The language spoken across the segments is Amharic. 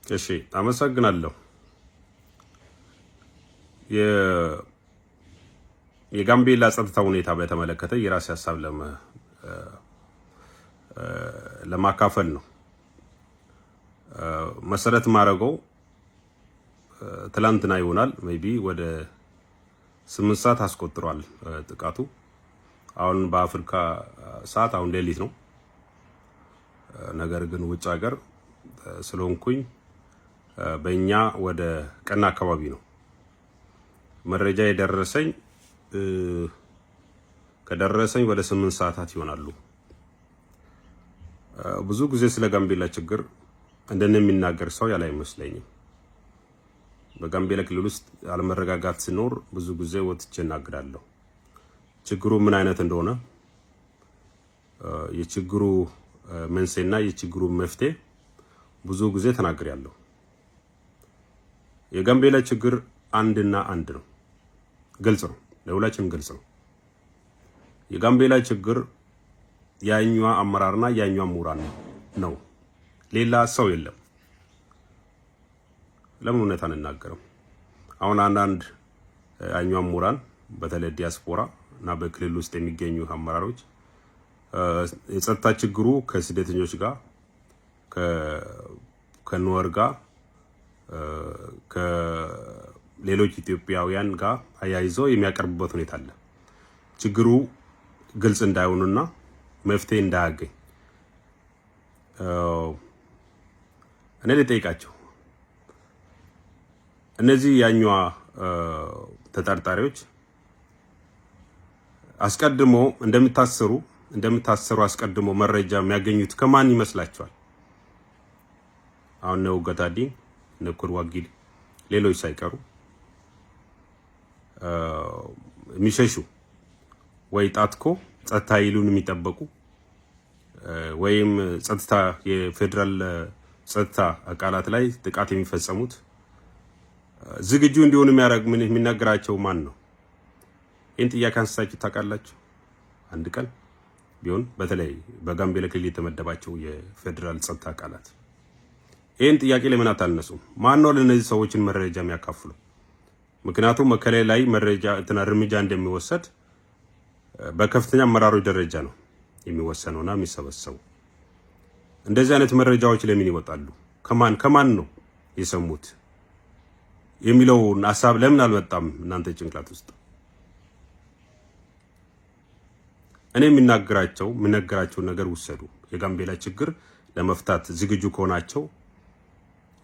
እሺ፣ አመሰግናለሁ። የጋምቤላ ጸጥታ ሁኔታ በተመለከተ የራሴ ሀሳብ ለማካፈል ነው። መሰረት ማድረገው ትላንትና ይሆናል፣ maybe ወደ 8 ሰዓት አስቆጥሯል ጥቃቱ። አሁን በአፍሪካ ሰዓት አሁን ሌሊት ነው። ነገር ግን ውጭ ሀገር ስለሆንኩኝ በእኛ ወደ ቀን አካባቢ ነው መረጃ የደረሰኝ። ከደረሰኝ ወደ 8 ሰዓታት ይሆናሉ። ብዙ ጊዜ ስለ ጋምቤላ ችግር እንደኔ የሚናገር ሰው ያለ አይመስለኝም። በጋምቤላ ክልል ውስጥ አለመረጋጋት ሲኖር ብዙ ጊዜ ወጥቼ እናገራለሁ። ችግሩ ምን አይነት እንደሆነ፣ የችግሩ መንስኤና የችግሩ መፍትሄ ብዙ ጊዜ ተናግሬያለሁ። የጋምቤላ ችግር አንድና አንድ ነው። ግልጽ ነው፣ ለሁላችንም ግልጽ ነው። የጋምቤላ ችግር የአኙዋ አመራርና የአኙዋ ምሁራን ነው። ሌላ ሰው የለም። ለምን እውነት አንናገርም? አሁን አንዳንድ አኙዋ ምሁራን፣ በተለይ ዲያስፖራ እና በክልል ውስጥ የሚገኙ አመራሮች፣ የጸጥታ ችግሩ ከስደተኞች ጋር፣ ከኑዌር ጋር፣ ከሌሎች ኢትዮጵያውያን ጋር አያይዘው የሚያቀርቡበት ሁኔታ አለ። ችግሩ ግልጽ እንዳይሆኑና መፍትሄ እንዳያገኝ። እኔ ልጠይቃቸው፣ እነዚህ ያኟ ተጠርጣሪዎች አስቀድሞ እንደሚታሰሩ አስቀድሞ መረጃ የሚያገኙት ከማን ይመስላችኋል? አሁን እነ ኡገታዲ፣ እነ ኩርዋጊድ፣ ሌሎች ሳይቀሩ የሚሸሹ ወይ ጣትኮ ጸጥታ ኃይሉን የሚጠበቁ ወይም ጸጥታ የፌዴራል ጸጥታ አካላት ላይ ጥቃት የሚፈጸሙት ዝግጁ እንዲሆኑ የሚያደርግ ምን የሚናገራቸው ማን ነው? ይህን ጥያቄ አንስታችሁ ታውቃላችሁ? አንድ ቀን ቢሆን በተለይ በጋምቤላ ክልል የተመደባቸው የፌዴራል ጸጥታ አካላት ይህን ጥያቄ ለምን አታነሱም? ማን ነው ለእነዚህ ሰዎችን መረጃ የሚያካፍሉ? ምክንያቱም መከሌ ላይ መረጃ እንትና እርምጃ እንደሚወሰድ በከፍተኛ አመራሮች ደረጃ ነው የሚወሰነውና የሚሰበሰቡ። እንደዚህ አይነት መረጃዎች ለምን ይወጣሉ? ከማን ከማን ነው የሰሙት የሚለውን ሀሳብ ለምን አልመጣም እናንተ ጭንቅላት ውስጥ? እኔ የምናገራቸውን ነገር ውሰዱ። የጋምቤላ ችግር ለመፍታት ዝግጁ ከሆናቸው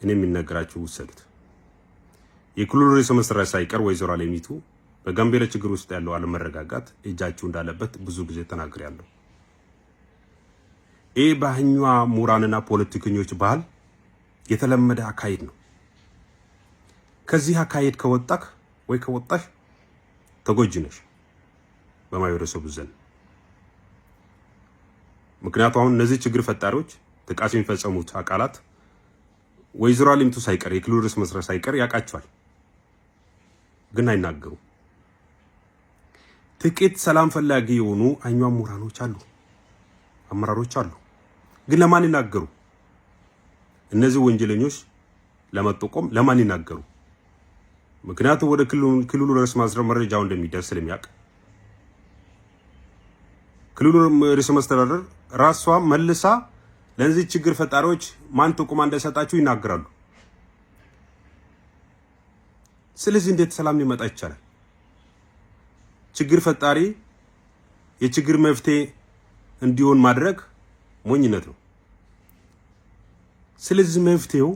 እኔ የምናገራቸው ውሰዱት። የክልሉ ርዕሰ መስተዳድር ሳይቀር ወይዘሮ አለሚቱ በጋምቤላ ችግር ውስጥ ያለው አለመረጋጋት እጃችሁ እንዳለበት ብዙ ጊዜ ተናግሬያለሁ። ይህ በአኙዋ ምሁራንና ፖለቲከኞች ባህል የተለመደ አካሄድ ነው። ከዚህ አካሄድ ከወጣክ ወይ ከወጣሽ ተጎጂ ነሽ በማህበረሰቡ ዘንድ። ምክንያቱ አሁን እነዚህ ችግር ፈጣሪዎች፣ ጥቃት የሚፈጸሙት አካላት ወይዘሮ አለሚቱ ሳይቀር፣ የክልሉ ርዕሰ መስተዳድር ሳይቀር ያውቃቸዋል፣ ግን አይናገሩም። ጥቂት ሰላም ፈላጊ የሆኑ አኟ ምሁራኖች አሉ፣ አመራሮች አሉ፣ ግን ለማን ይናገሩ? እነዚህ ወንጀለኞች ለመጠቆም ለማን ይናገሩ? ምክንያቱም ወደ ክልሉ ርዕሰ መስተዳድር መረጃው እንደሚደርስ ስለሚያውቅ ክልሉ ርዕሰ መስተዳድር ራሷ መልሳ ለእነዚህ ችግር ፈጣሪዎች ማን ጥቆማ እንደሰጣችሁ ይናገራሉ። ስለዚህ እንዴት ሰላም ሊመጣ ይቻላል? ችግር ፈጣሪ የችግር መፍትሄ እንዲሆን ማድረግ ሞኝነት ነው። ስለዚህ መፍትሄው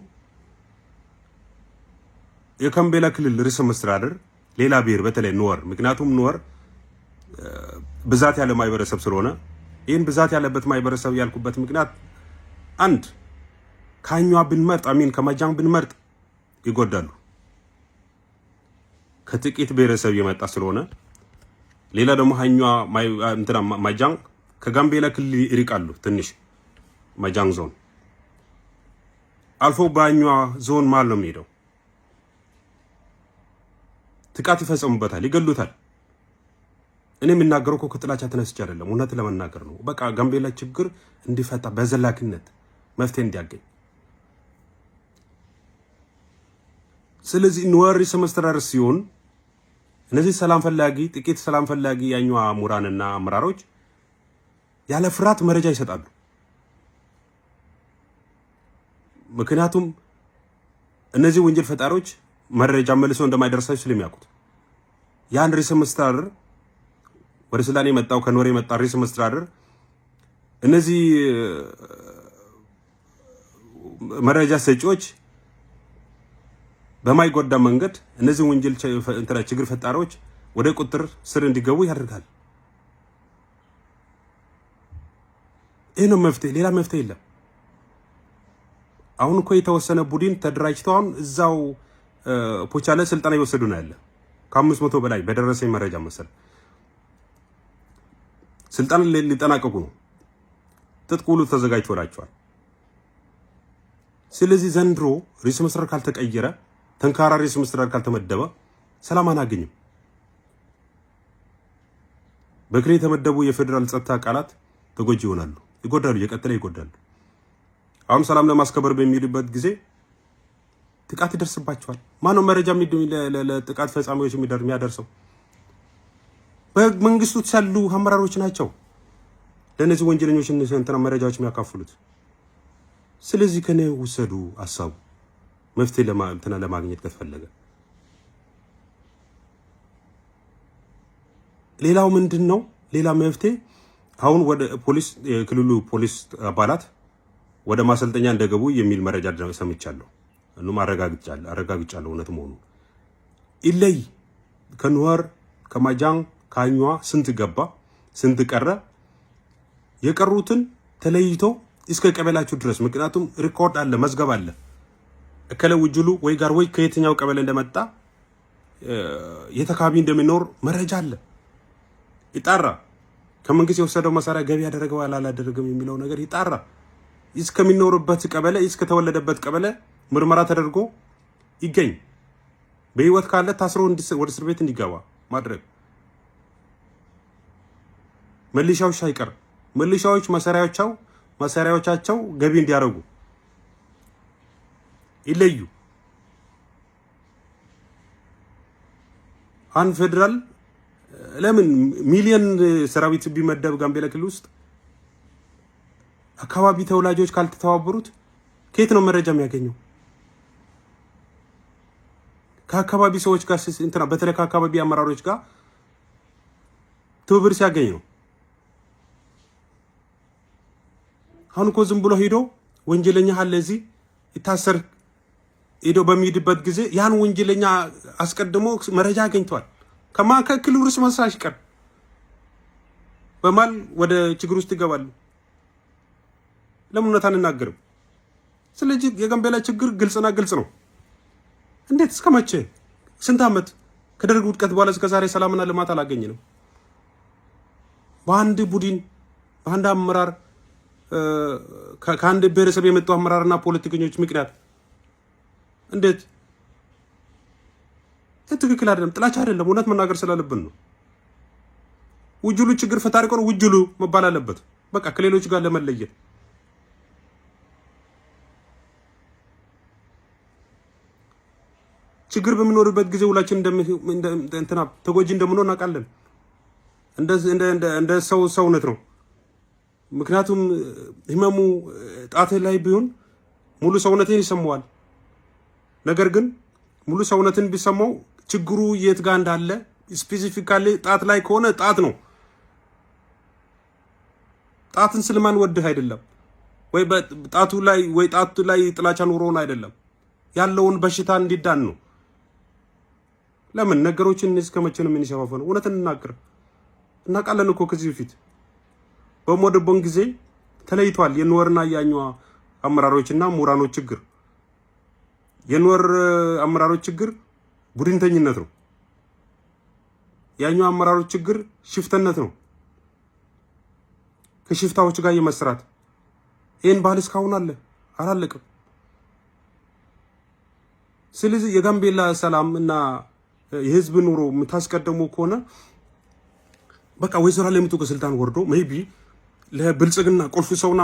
የጋምቤላ ክልል ርዕሰ መስተዳድር ሌላ ብሔር፣ በተለይ ኑዌር፣ ምክንያቱም ኑዌር ብዛት ያለ ማህበረሰብ ስለሆነ፣ ይህን ብዛት ያለበት ማህበረሰብ ያልኩበት ምክንያት አንድ ከአኙዋ ብንመርጥ፣ I mean ከማጃንግ ብንመርጥ ይጎዳሉ። ከጥቂት ብሔረሰብ የመጣ ስለሆነ፣ ሌላ ደግሞ አኙዋ እንትና ማጃንግ ከጋምቤላ ክልል ይርቃሉ ትንሽ። ማጃንግ ዞን አልፎ በአኙዋ ዞን መሀል ነው የሚሄደው። ጥቃት ይፈጸሙበታል፣ ይገሉታል። እኔ የምናገረው እኮ ከጥላቻ ተነስቼ አይደለም፣ እውነት ለመናገር ነው። በቃ ጋምቤላ ችግር እንዲፈታ፣ በዘላቂነት መፍትሄ እንዲያገኝ። ስለዚህ ኑዌር ርዕሰ መስተዳድር ሲሆን እነዚህ ሰላም ፈላጊ፣ ጥቂት ሰላም ፈላጊ ያኛዋ ምሁራንና አመራሮች ያለ ፍርሃት መረጃ ይሰጣሉ። ምክንያቱም እነዚህ ወንጀል ፈጣሪዎች መረጃ መልሶ እንደማይደርሳቸው ስለሚያውቁት፣ ያን ርዕሰ መስተዳድር፣ ወደ ስልጣን የመጣው ከኑዌር የመጣ ርዕሰ መስተዳድር፣ እነዚህ መረጃ ሰጪዎች በማይጎዳ መንገድ እነዚህ ወንጀል ችግር ፈጣሪዎች ወደ ቁጥጥር ስር እንዲገቡ ያደርጋል። ይህ ነው መፍትሄ፣ ሌላ መፍትሄ የለም። አሁን እኮ የተወሰነ ቡድን ተደራጅተው አሁን እዛው ፖቻ ላይ ስልጠና እየወሰዱ ነው ያለ። ከ500 በላይ በደረሰኝ መረጃ መሰል ስልጠና ሊጠናቀቁ ነው። ትጥቅ ሁሉ ተዘጋጅቶላቸዋል። ስለዚህ ዘንድሮ ርዕሰ መስተዳድር ካልተቀየረ፣ ጠንካራ ርዕሰ መስተዳድር ካልተመደበ ሰላም አናገኝም። በክልል የተመደቡ የፌዴራል ጸጥታ አካላት ተጎጂ ይሆናሉ፣ ይጎዳሉ፣ እየቀጠለ ይጎዳሉ። አሁን ሰላም ለማስከበር በሚሄዱበት ጊዜ ጥቃት ይደርስባቸዋል። ማነው መረጃ ለጥቃት ፈጻሚዎች የሚያደርሰው? በመንግስቱ ያሉ አመራሮች ናቸው ለእነዚህ ወንጀለኞች እንትና መረጃዎች የሚያካፍሉት። ስለዚህ ከኔ ውሰዱ ሀሳቡ፣ መፍትሄ እንትና ለማግኘት ከተፈለገ። ሌላው ምንድን ነው? ሌላ መፍትሄ አሁን ወደ ፖሊስ፣ የክልሉ ፖሊስ አባላት ወደ ማሰልጠኛ እንደገቡ የሚል መረጃ ሰምቻለሁ። እኑም አረጋግጫለሁ እውነት መሆኑ። ይለይ፣ ከኑዌር፣ ከማጃንግ፣ ከአኙዋ ስንት ገባ፣ ስንት ቀረ፣ የቀሩትን ተለይቶ እስከ ቀበሌያችሁ ድረስ፣ ምክንያቱም record አለ፣ መዝገብ አለ። እከለ ውጅሉ ወይ ጋር ወይ ከየትኛው ቀበሌ እንደመጣ፣ የት አካባቢ እንደሚኖር መረጃ አለ። ይጣራ። ከመንግስት የወሰደው መሳሪያ ገቢ ያደረገው አላደረገም የሚለው ነገር ይጣራ። እስከሚኖርበት ቀበሌ፣ እስከተወለደበት ቀበሌ ምርመራ ተደርጎ ይገኝ። በህይወት ካለ ታስሮ ወደ እስር ቤት እንዲገባ ማድረግ። ሚሊሻዎች ሳይቀር፣ ሚሊሻዎች መሳሪያዎቻቸው ገቢ እንዲያደርጉ፣ ይለዩ። አንድ ፌዴራል ለምን ሚሊየን ሰራዊት ቢመደብ ጋምቤላ ክልል ውስጥ አካባቢ ተወላጆች ካልተተባበሩት ከየት ነው መረጃ የሚያገኘው? ከአካባቢ ሰዎች ጋር፣ እንትና በተለይ ከአካባቢ አመራሮች ጋር ትብብር ሲያገኝ ነው። አሁን እኮ ዝም ብሎ ሂዶ ወንጀለኛ አለ እዚህ ይታሰር ሄዶ በሚሄድበት ጊዜ ያን ወንጀለኛ አስቀድሞ መረጃ አገኝቷል። ከማን? ከክልሉ ርዕሰ መስተዳድር ቀር በማል ወደ ችግር ውስጥ ይገባሉ። ለምን እውነት አንናገርም? ስለዚህ የጋምቤላ ችግር ግልጽና ግልጽ ነው። እንዴት፣ እስከ መቼ? ስንት ዓመት ከደርግ ውድቀት በኋላ እስከ ዛሬ ሰላምና ልማት አላገኘንም። በአንድ ቡድን፣ በአንድ አመራር፣ ከአንድ ብሔረሰብ የመጡ አመራርና ፖለቲከኞች ምክንያት እንዴት? ትክክል አይደለም። ጥላቻ አይደለም፣ እውነት መናገር ስላለብን ነው። ውጅሉ ችግር ፈጣሪ ከሆነ ውጅሉ መባል አለበት። በቃ ከሌሎች ጋር ለመለየት። ችግር በሚኖርበት ጊዜ ሁላችን እንትና ተጎጂ እንደምንሆን እናውቃለን። እንደ ሰው ሰውነት ነው። ምክንያቱም ህመሙ ጣትህ ላይ ቢሆን ሙሉ ሰውነትን ይሰማዋል። ነገር ግን ሙሉ ሰውነትን ቢሰማው ችግሩ የት ጋር እንዳለ specifically ጣት ላይ ከሆነ ጣት ነው። ጣትን ስለማንወድህ አይደለም፣ ወይ ጣቱ ላይ ወይ ጣቱ ላይ ጥላቻ ኑሮን አይደለም፣ ያለውን በሽታ እንዲዳን ነው። ለምን ነገሮችን እስከ መቼ ነው የምንሸፋፈነው? እውነት እንናገር። እናውቃለን እኮ ከዚህ በፊት በሞደቦን ጊዜ ተለይቷል። የኑዌርና ያኛዋ አመራሮችና ምሁራኖች ችግር፣ የኑዌር አመራሮች ችግር ቡድንተኝነት ነው። ያኛው አመራሮች ችግር ሽፍተነት ነው። ከሽፍታዎች ጋር የመስራት ይህን ባህል እስካሁን አለ፣ አላለቅም። ስለዚህ የጋምቤላ ሰላም እና የህዝብ ኑሮ የምታስቀደሙ ከሆነ በቃ ወይዘሮ አለሚቱ ከስልጣን ወርዶ maybe ለብልጽግና ቁልፍ ሰውና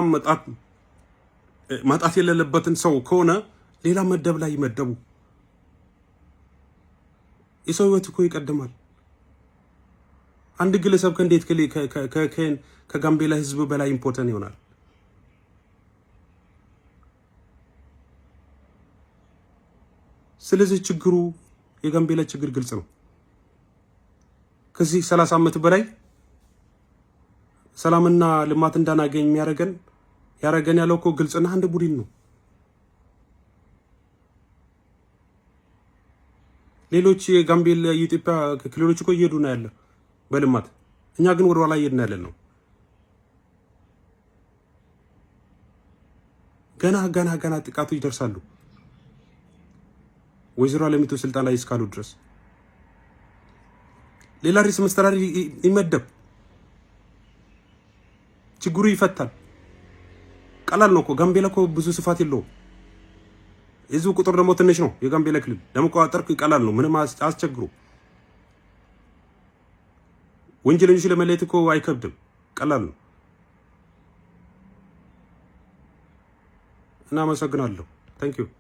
ማጣት የሌለበትን ሰው ከሆነ ሌላ መደብ ላይ ይመደቡ። የሰው ህይወት እኮ ይቀድማል። አንድ ግለሰብ ከእንዴት ከጋምቤላ ህዝብ በላይ important ይሆናል? ስለዚህ ችግሩ፣ የጋምቤላ ችግር ግልጽ ነው። ከዚህ 30 ዓመት በላይ ሰላምና ልማት እንዳናገኝ የሚያደርገን ያደረገን ያለው እኮ ግልጽና አንድ ቡድን ነው። ሌሎች የጋምቤላ የኢትዮጵያ ክልሎች እኮ እየሄዱ ነው ያለ በልማት፣ እኛ ግን ወደ ኋላ እየሄድን ያለን ነው። ገና ገና ገና ጥቃቱ ይደርሳሉ። ወይዘሮ አለሚቱ ስልጣን ላይ እስካሉ ድረስ ሌላ ርዕሰ መስተዳድር ይመደብ፣ ችግሩ ይፈታል። ቀላል ነው እኮ። ጋምቤላ እኮ ብዙ ስፋት የለውም። የህዝቡ ቁጥር ደግሞ ትንሽ ነው። የጋምቤላ ክልል ለመቆጣጠር ቀላል ነው። ምንም አያስቸግሩ። ወንጀለኞች ለመለየት እኮ አይከብድም። ቀላል ነው። እናመሰግናለሁ። Thank you.